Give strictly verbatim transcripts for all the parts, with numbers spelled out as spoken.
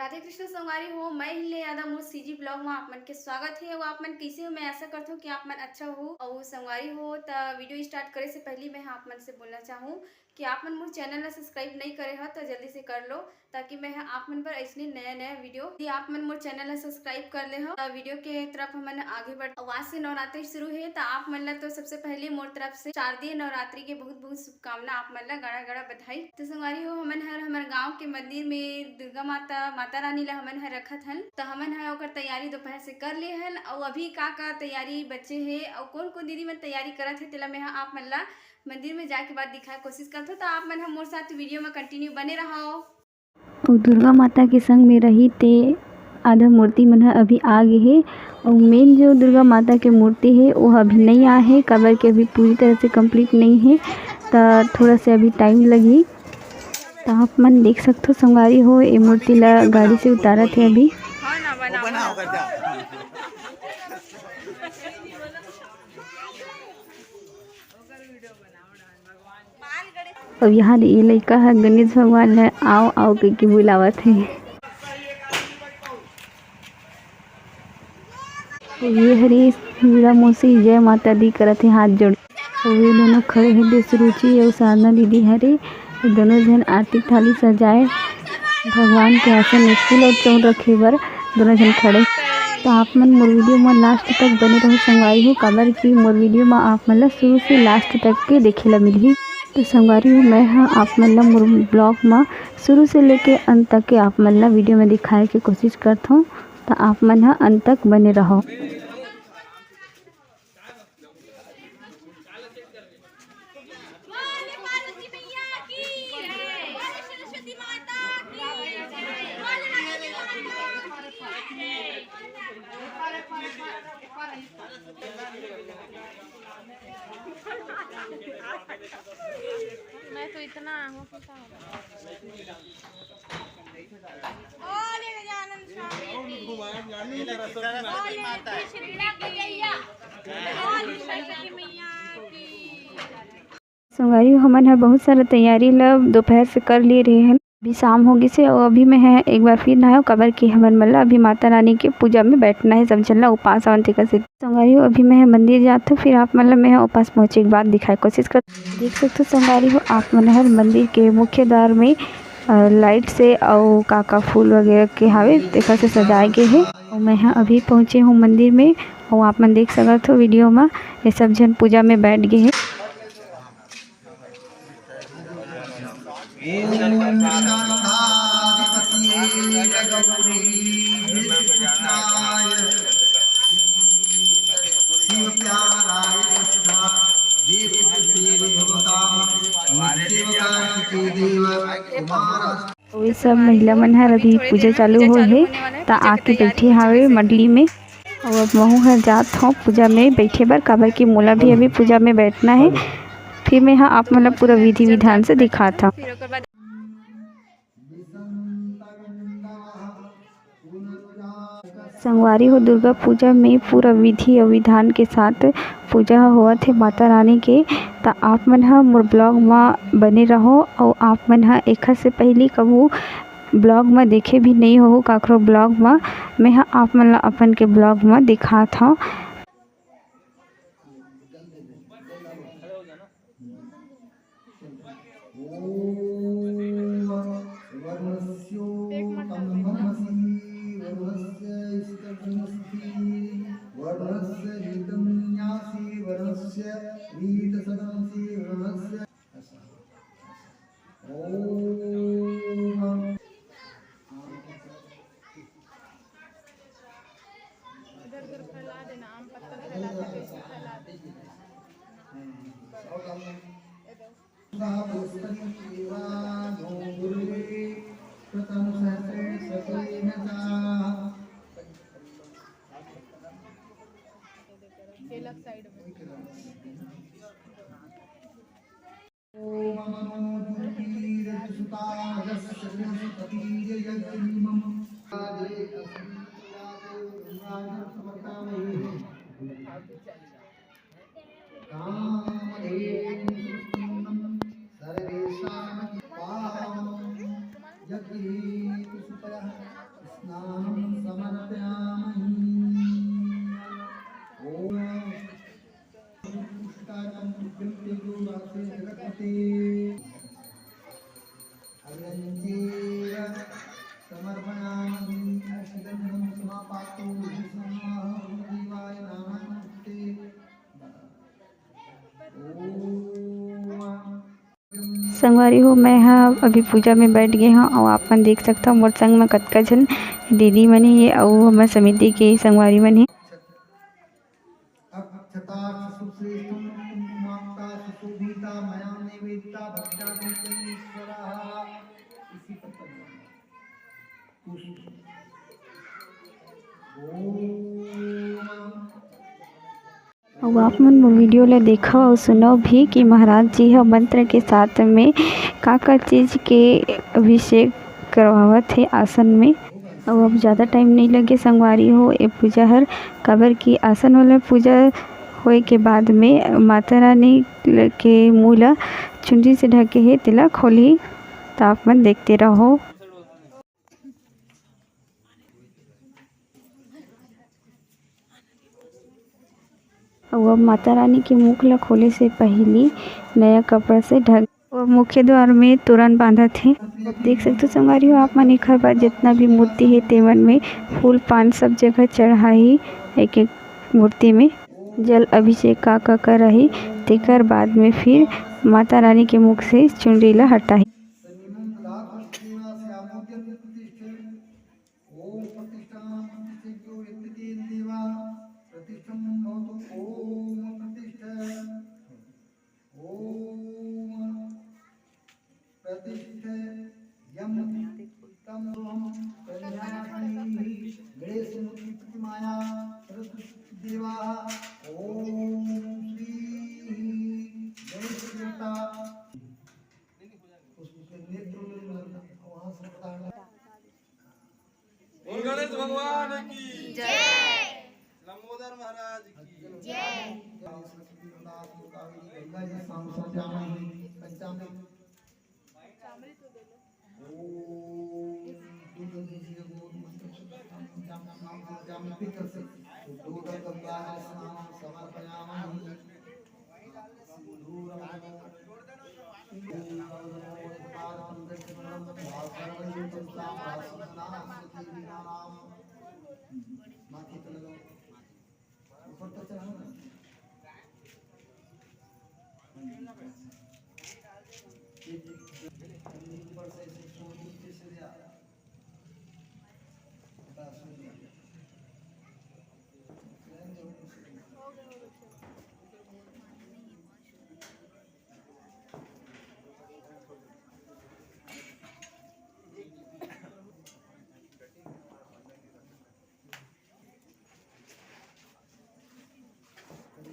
राधे कृष्ण संगवारी हो, मैं हिल्ले यादव, मोर सीजी ब्लॉग में आप मन के स्वागत है। वो आप मन कैसे हो? मैं आशा करता हूँ कि आप मन अच्छा हो। और संगवारी हो, त वीडियो स्टार्ट करे से पहले मैं आप मन से बोलना चाहूँ कि आप मन मोर चैनल ला सब्सक्राइब नहीं करे हो तो जल्दी से कर लो, ताकि मैं ह आप मन पर ऐसने नया नया वीडियो, यदि आप मन मोर चैनल ला सब्सक्राइब कर ले हो, त वीडियो के तरफ हमन आगे बढ़। आज से नवरात्रि शुरू है, त आप मन ला तो सबसे पहले मोर तरफ से शारदीय नवरात्रि के बहुत बहुत शुभकामना, आप मन ला गड़ा गड़ा बधाई। तो संगवारी हो, हमन हर हमर गांव के मंदिर में दुर्गा माता, माता रानी ला हमन हर रखत हन, त हमन ह ओकर तैयारी दोपहर से कर ले हन। अउ अभी का का तैयारी बचे हे अउ कौन कौन दीदी मन तैयारी करत हे, तेला मैं ह आप मन ला मंदिर में जाके बाद दिखाए कोशिश करथो। त आप मन ह मोर साथ वीडियो में कंटिन्यू बने रहो। अउ दुर्गा माता के संग में रही ते आधा मूर्ति मन ह अभी आ गे हे। अउ मेन जो दुर्गा माता के मूर्ति हे, वो अभी नहीं आ हे, काबर के अभी पूरी तरह से कंप्लीट नहीं हे, त थोड़ा से अभी टाइम लगही। त आप मन देख सकथो संगवारी हो, ए मूर्ति ला गाड़ी से उतारत हे अभी। अब यहाँ ये लइका ह गणेश भगवान ल आओ आओ कहिके बुलावत हे। ये हरे वीरा मौसी जय माता दी करत हे हाथ जोड़। अउ ये दोनों खड़े हे, देश रुचि अउ साधना दीदी हरे। ये दोनों झन आरती थाली सजाए, भगवान के आसन में फूल अउ चौर रखे बर दोनों झन खड़े। तो आप मन मोर वीडियो में लास्ट तक बने रहो संगवारी हो, काबर कि मोर वीडियो में आप मन ला शुरू से लास्ट तक के देखे ला मिलही। तो संगवारी हो, मैं ह आप मन ला मोर ब्लॉग में शुरू से लेके अंत तक के आप मन ला वीडियो में दिखाए के कोशिश करत हूँ। तो आप मन ह अंत तक बने रहो। मैं तो इतना आंखों की संगवारी हो, हमन ह बहुत सारा तैयारी ल दोपहर से कर लिए रहे हन। अभी शाम हो गिस हे अउ अभी मैं ह एक बार फिर नहायो, काबर कि हमन मन ल अभी माता रानी के पूजा में बैठना हे, सब झन ल उपास हवन तेकर सेती। संगवारी हो, अभी मैं ह मंदिर जात हूँ, फिर आप मन ल मैं ह उपास पहुँचे के बाद दिखाए कोशिश कर। देख सकथो संगवारी हो, आप मन हर मंदिर के मुख्य द्वार में अ, लाइट से अउ का का फूल वगैरह के हावे, तेकर से सजाए गे हे। अउ मैं ह अभी पहुँचे हूँ मंदिर में, अउ आप मन देख सकत हो वीडियो में, ये सब झन पूजा में बैठ गे हे। तो ये सब महिला मन हर अभी पूजा चालू हो हे, त आके बैठे हावे मंडली में। अउ अब महू हर जात हो पूजा में बैठे बर, काबर कि मोला भी अभी पूजा में बैठना हे। फिर मैं ह आप मन ल पूरा विधि विधान से दिखात हव। संगवारी हो, दुर्गा पूजा में पूरा विधि अउ विधान के साथ पूजा ह होवत हे माता रानी के। त आप मन ह मोर ब्लॉग म बने रहो, अउ आप मन ह एखर से पहिली कभू ब्लॉग म देखे भी नइ होहू काकरो ब्लॉग म, मैं ह आप मन ल अपन के ब्लॉग म दिखात हव। वर्णस्य नीतसदंसि वर्णस्य ओम। इधर उधर फैला देना, आम पत्ता फैलाते, कैसे फैलाते। ये लग साइड में। समर्पयामि। अष्टगंधं समापातु विष्णोः देवाय नारायणमूर्ते। ओम। संगवारी हो, मैं ह अभी पूजा में बैठ गे हंव अउ आप मन देख सकथव मोर संग में कतका झन दीदी मन हे अउ हमर समिति के संगवारी मन हे। अक्षताक्षसुश्रेष्ठं कुङ्कुमाक्ता सुशोभिता मया निवेदिता भक्त्या कृतमीश्वरः। इसी पर पुष्प। ओम। अउ आप मन वो वीडियो ला देखव अउ सुनव भी कि महाराज जी ह मंत्र के साथ में का का चीज के अभिषेक करवावत हे आसन में। अउ अब ज़्यादा टाइम नइ लगे संगवारी हो, ए पूजा हर, काबर कि आसन वाला पूजा होए के बाद में माता रानी के मुंह ला चुनरी से ढके हे, तेला खोलही, त आप मन देखते रहो। अउ अब माता रानी के मुख ला खोले से पहिली नया कपड़ा से ढक, अउ अब मुख्य द्वार में तोरन बांधत हे। अब देख सकथो संगवारी हो आप मन, एखर बाद जितना भी मूर्ति हे तेमन में फूल पान सब जगह चढ़ाही एक एक मूर्ति में। जल अभिषेक का का कराही, तेकर बाद में फिर माता रानी के मुख से चुनरी ला हटाही। ओम प्रतिष्ठां प्रतिष्ठेभ्यो यत्तेन देवा प्रतिष्ठं भवतु। ओम प्रतिष्ठ। ओम प्रतिष्ठ। यम तम सोहम। गणेश मूर्ति प्रतिमाया देवा। ओम श्री गणेश देवता। उसके नेत्र में वहां से पता बोल गणेश भगवान की जय। लंबोदर महाराज की जय। गंगा जी शाम समर्पयामि पंचामृत। ओम दूध दीजिए, गो मंत्र से पंचामृत नाम पंचामृत पीतल से दूध गंगा जी स्नान समर्पयामि।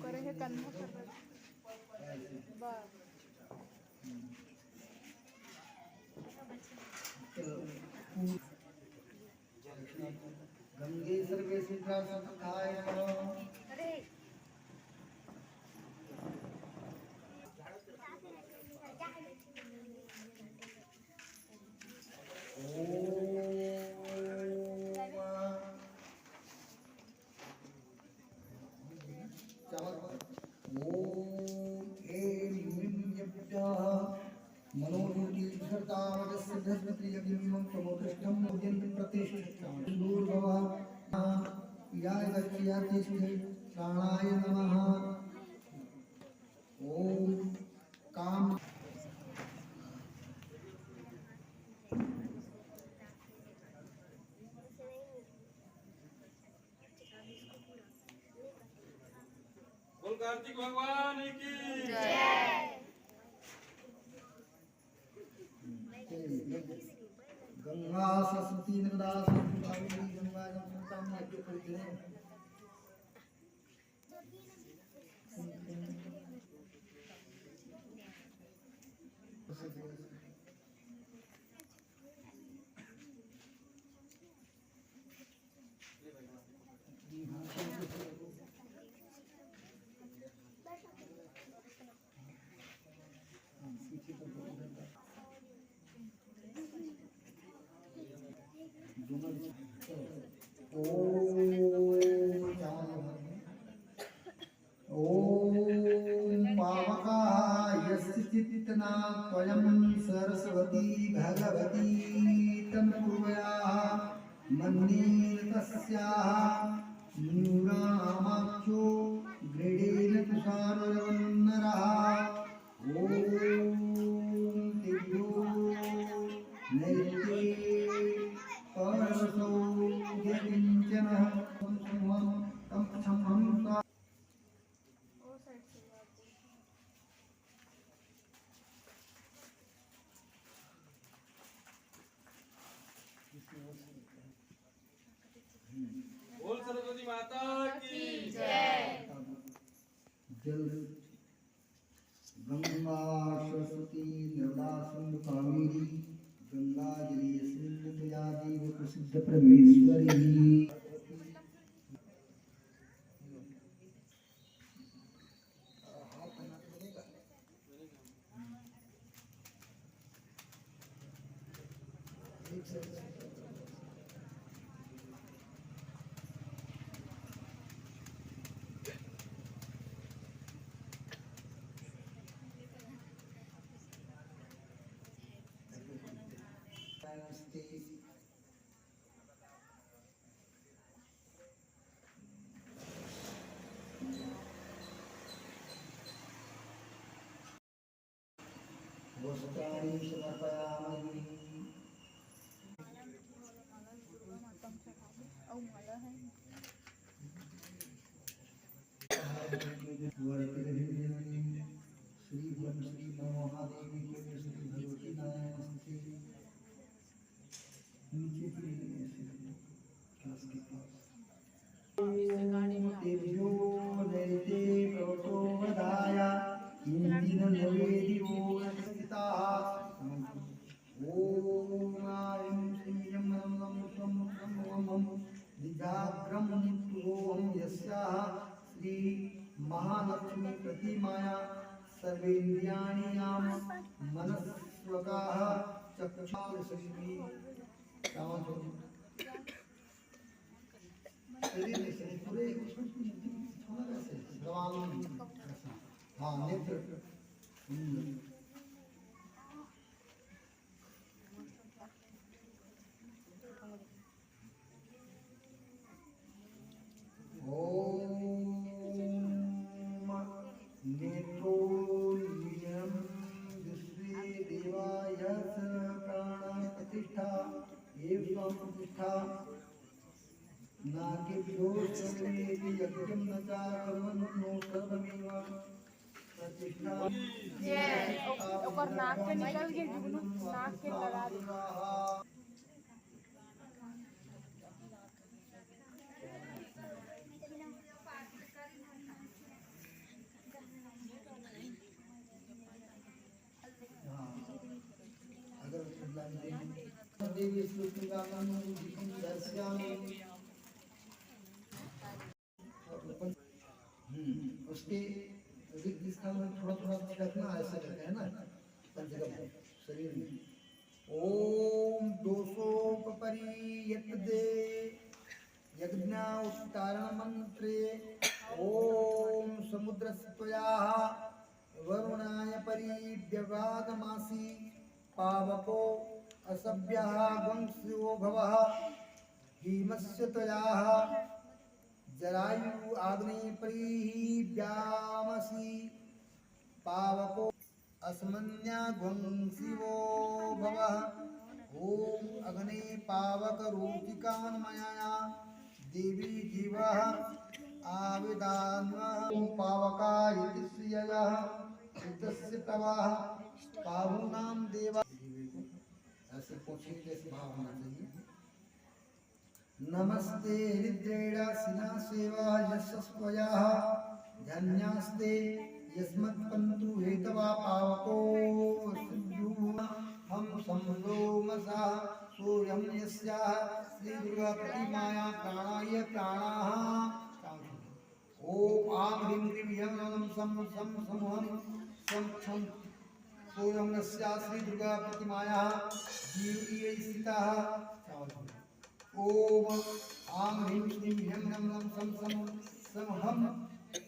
करे हे कन्हा कर रहे। बस। गंगे सर्वेऽस्मिन् प्राणसंस्थाय नमः। ओम। चावल पर। ओम ऐं ह्रीं यभ्यः मनोनीतिर्घटतामजस्य बृहस्पतिर्यज्ञमिमं तमोतिष्ठं भोजनं प्रतिष्ठितं। भूर्भुवः। या गच्छया तिष्ठ प्राणाय नमः। ओम काम। बोल कार्तिक भगवान की जय। गंगा सरस्वती नर्मदा सिंधु कावेरी जमुना जलसंगम यज्ञ परिजने। ॐ पावकाः यस्य चित्तनात्वयं सरस्वती भगवती तं कुर्वयाः। मन्येन तस्याः मूरामाख्यो गृढेन तुषारवन्नरः। ॐ तेभ्यो नैते परवसौ यकिञ्चनः। तं क्षमं तं क्षमं सा बोल सरस्वती माता की जय। जल गंगा सरस्वती नर्मदा सिंधु कावेरी गंगा जलेऽस्मिन् त्वया देव प्रसिद्ध परमेश्वरी। वस्त्राणि समर्पयामि। श्री ब्रह्म श्री नमो महादेवी के श्री भगवती नारायण स्थिति। नीचे भी ऐसे कलश के पास। तेभ्यो नैते प्रवतो वधाय इंदिन नवेदिवो स्थिताः। ॐ आं ह्रीं श्रीं यं मनं लं तं तं ॐ हं निजाग्रं तुभोऽहं यस्याः श्री महालक्ष्मी प्रतिमाया सर्वेन्द्रियाणि यां मनस्वकाः चक्षुषी। शरीर में से पूरे उसको थोड़ा वैसे श्रवण ऐसा। हाँ, नेत्र। हम्म। ॐ नेत्रोन्मीलनं विश्वे देवा यः स प्राणः प्रतिष्ठा एव स्वां प्रतिष्ठा। नागेभ्यो शर्वेति यज्ञं न चाकर्मन्नो सर्वमेव प्रतिष्ठा। जय। ओकर नाक के निकल गए जुगनू, नाक के लगा दे। हाँ। अगर देवी स्तुति गानन दीपम दर्शयामि। हम्म, उसके रिक्त स्थान में थोड़ा थोड़ा छिड़कना, ऐसे करके, है ना, कम से कम शरीर में। ॐ दोषोपपरीयते यज्ञोत्तारणमन्त्रे। ॐ समुद्रस्त्वयाः वरुणाय परीव्यवादमासि पावको असभ्यः ग्वंसिवो भवः। भीमस्य त्वयाः जरायु आग्नेय परीव्यामसि पावको अस्मन्या ग्वंसिवो भवः। ॐ अग्ने पावकरोचिकान्मया देवी जीवः आविदान्वः। ॐ पावकाय इति श्रियः इत्यस्य तवाः पाहूनां देवा। ऐसे पोछे जैसे भाव होना चाहिए। नमस्ते हरिद्रेण सिनासेव यशस्वयाः धन्यास्ते यस्मत्पन्तु हेतवा पावको सिद्धु। हं सं लो म सः सोऽयं यस्याः श्रीदुर्गाप्रतिमायाः प्राणाय प्राणाः। ॐ आं ह्रीं क्लीं ह्यं नं सं सं सं हं सं क्षं सोऽयं यस्याः श्रीदुर्गाप्रतिमायाः जीव इव स्थिताः। ॐ आं ह्रीं श्रीं ह्यं नं नं सं सं सं हं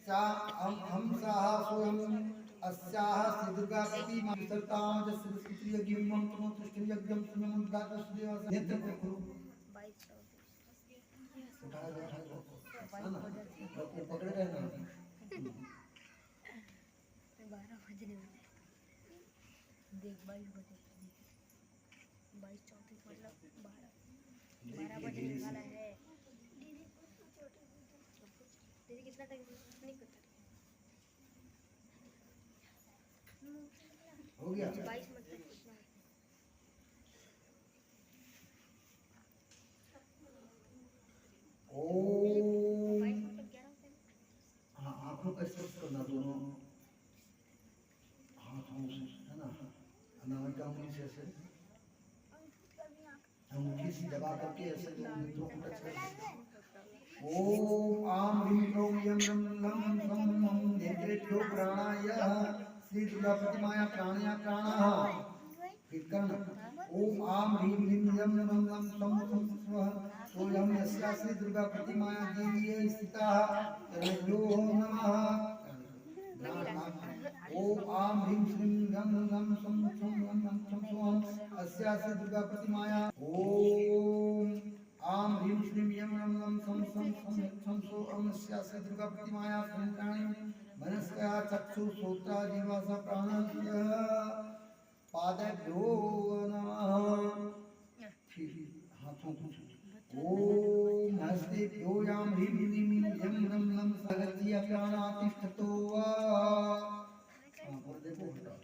चा हं हं साः सोऽयं अस्याः श्रीदुर्गाप्रतिमा सर्तामजस्य दुष्कृतिर्यज्ञमिमं तमोतिष्ठं यज्ञं सोम्यमुद्गातु सुदेवस्य नेत्र को करो। है ना? वो पकड़े रहना। बारह बजने वाले हैं। देख, बाईस बजे, बाईस चौंतीस, मतलब बारह, बारह बजने वाला है। दीदी, कितना टाइम? नहीं पता। हो गया। बाईस, मतलब कितना होता है? ओम। हाँ, आंखों का स्पर्श करना दोनों हाथों से, है ना? अनामिका उंगली से ऐसे, अंगूठी से दबा करके ऐसे दोनों नेत्रों को टच कर देते हैं। ओम आम ह्रीं क्रोम यम रम लम सम हम नेत्रेभ्यो प्राणाय श्री दुर्गा प्रतिमाया प्राणया प्राणः। फिर कर्ण। ओम आम ह्रीं ह्रीं यम रम लम सम सम स्वः। सोऽहं यस्या श्री दुर्गा प्रतिमाया देवीये स्थिता। तनयो नमः। ओम आम ह्रीं श्रीं यं रं सं सं रं रं सं सोऽहं अस्या श्री दुर्गा प्रतिमाया। ओम आम ह्रीं श्रीं यं रं रं सं सं सं सं सोऽहं अस्या श्री दुर्गा प्रतिमाया संत्राणि मनस्कया चक्षु श्रोत्रा जीवा सा प्राणः। पादेभ्यो नमः। फिर हाथों को छू। ओम हस्तेभ्यो यां ह्रीं ह्रीं यं रं रं सागत्य प्राणातिष्ठतो वा। हाँ, और देखो, हटाओ।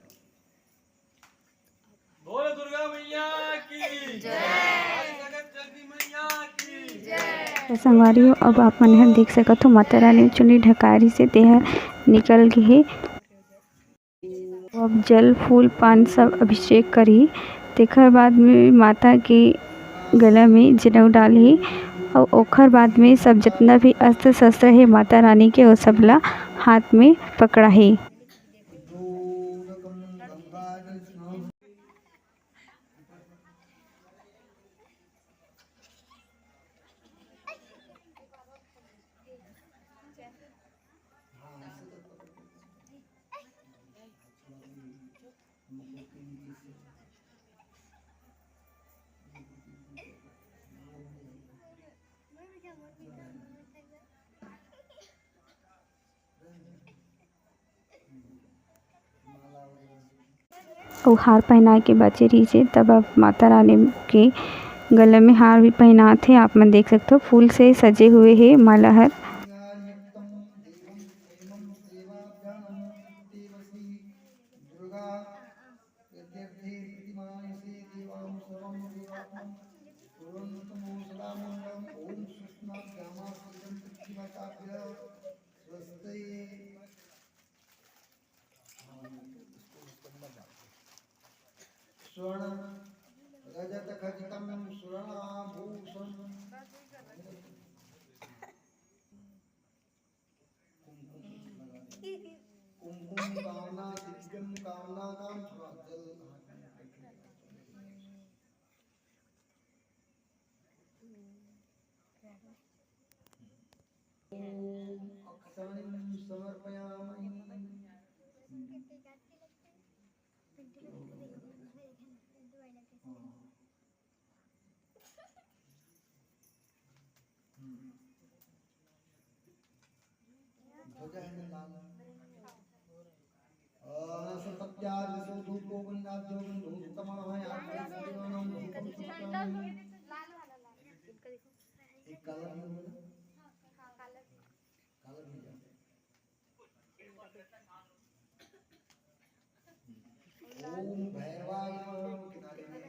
बोल दुर्गा मैया की जय। जगत जननी मैया की जय। तो संगवारी हो, अब आप मन ह देख सकत हो, माता रानी चुनरी ढकारी से तेहा निकल गे हे। अब जल, फूल, पान सब अभिषेक करही, तेखर बाद में माता के गला में जनेऊ डालही, अउ ओखर बाद में सब जतना भी अस्त्र शस्त्र हे माता रानी के, ओ सब ला हाथ में पकड़ाही। अउ हार पहनाए के बाचे रहिस हे, तब अब माता रानी के गला में हार भी पहनात हे। आप मन देख सकथो, फूल से सजे हुए हे माला हर। स्वर्ण रजत खचितम स्वर्णाभूषण। कुमकुम लगा दे। कुमकुम कामना दिव्यम कामना काम थोड़ा जल। ओम अक्षाणिम समर्पयामि। ध्वजा है ना लाल? अनसपत्यादिशो धूपो गंधाद्यो गंधोत्तमाः। आज्ञा सर्वाणां धूपं समर्पयामि। एक काला भी होगा ना? काला भी है। ओम भैरवाय नमः। किनारे में।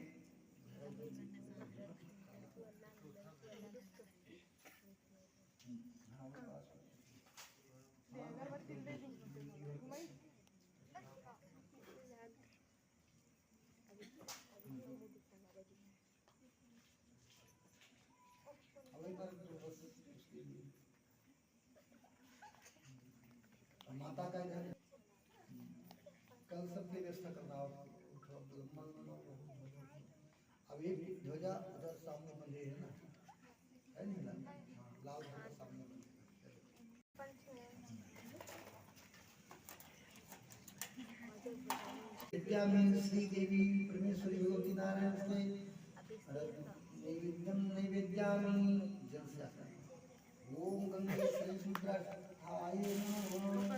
माता का इधर कल सबकी व्यवस्था करना हो, लंबा लंबा हो। अब एक ध्वजा उधर सामने बंधे है ना, है नहीं ना? हाँ, लाल ध्वजा सामने बंधे। विद्या में श्री देवी परमेश्वरी भगवती नारायण से नैवेद्यम नैवेद्यामी जल से आता है। ओम गंगे सैल शुभ्र स्थायी नमः।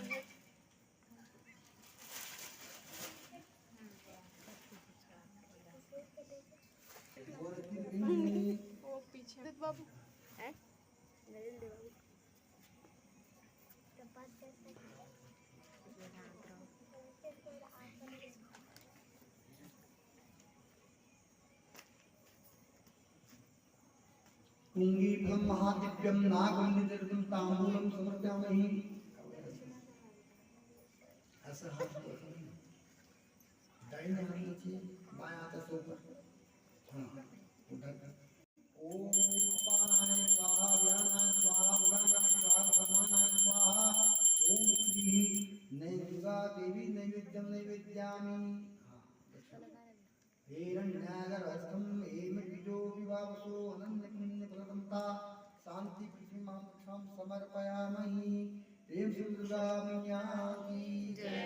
वो पीछे बाबू। पुंगीफलं महादिव्यं नागमणिनिर्मितं तांबूलं समर्पयामहि। ऐसा हाथ को ऐसा नहीं। दाहिने हाथ नीचे, बायां हाथ ऐसे ऊपर। हाँ, उधर। ओम अपानाय स्वाहा, व्यानाय स्वाहा, उदानाय स्वाहा, समानाय स्वाहा। ओम श्री नय दुर्गा देवी नैवेद्यं नैवेद्यामि। हाँ, दक्षिण। हिरण्यागर्भस्थं हेमबीजोऽपि भावसो अनन्यपुण्यफलदं ता शांति पृथ्वी मां रक्षां समर्पयामहि। प्रेम से दुर्गा मैया की जय।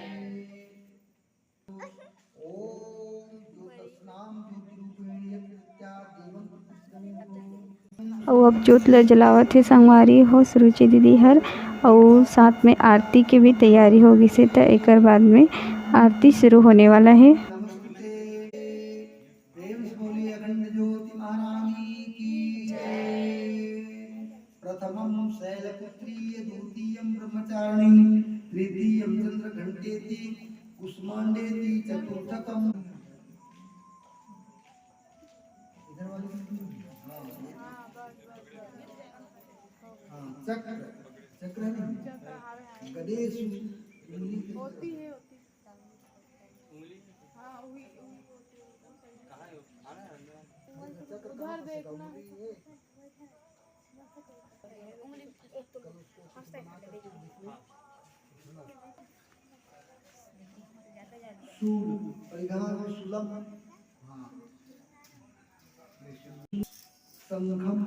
ओम ज्योतिषां ज्योतिरूपेण यकृत्या देवं प्रतिष्ठितमेव। अउ अब जोत ल जलावत हे संगवारी हो सुरुचि दीदी हर, अउ साथ में आरती के भी तैयारी हो गिस हे। त एकर बाद में आरती शुरू होने वाला हे। नमस्ते। प्रेम से बोलिए अखंड ज्योति महारानी की जय। प्रथमं शैलपुत्री, द्वितीयं ब्रह्मचारिणी, तृतीयं चंद्रघंटेति, कुष्मांडेति चतुर्थकम्। इधर वाली किसकी? हाँ। हाँ, चक्र, चक्र है ना? गदेषु उंगली के होती है, होती है। उंगली? हाँ, वही, वही होती है। कहाँ है? आना है अंदर। उधर देखना। शूल, परिधान शूलम। हाँ। शंखम,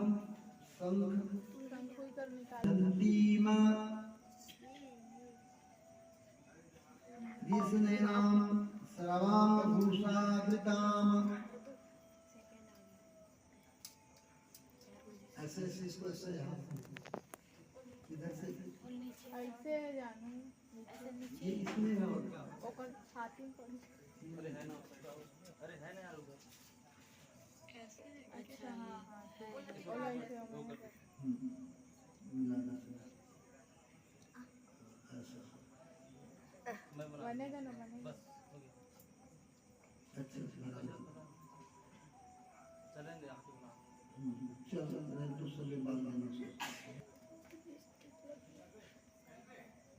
शंख। शंख ऊपर निकाल। दंतीमा। दिसनैनाम सर्वांगभूषावृताम। ऐसे, ऐसे, इसको ऐसे यहाँ, इधर से। ऐसे है जानू। ये इसमें है और क्या? ओकर छाती में पड़ी। अरे है ना, अरे है ना यार उधर। अच्छा, हाँ, हाँ, तो बोला इसे हम लोग। हम्म। मिला दो। ऐसा। बनेगा ना, बनेगा। बस, हो गया। अच्छा, बना लो। चलेंगे, यहाँ पे बना लो। हम्म, चल, मैं दूसरे के बाद में नहीं सोचता।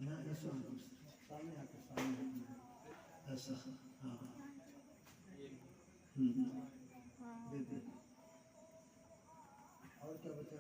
ना, ऐसा, सामने आके, सामने आके। ऐसा, हाँ। हम्म। दे दे। और क्या बचा?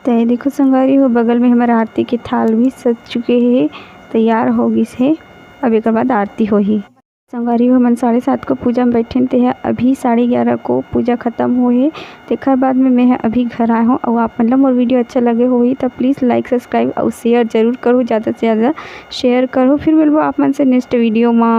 त ये देखो संगवारी हो, बगल में हमर आरती के थाल भी सज चुके हे, तैयार हो गिस हे। अब एकर बाद आरती होही। संगवारी हो, हमन साढ़े सात को पूजा में बैठेन, ते ह अभी साढ़े ग्यारह को पूजा खत्म होए हे। तेखर बाद में मैं ह अभी घर आए हूँ। अउ आप मन ला मोर वीडियो अच्छा लगे होही त please like, subscribe अउ share जरूर करो, ज़्यादा से ज़्यादा share करो। फिर मिलबो आप मन से next वीडियो मा।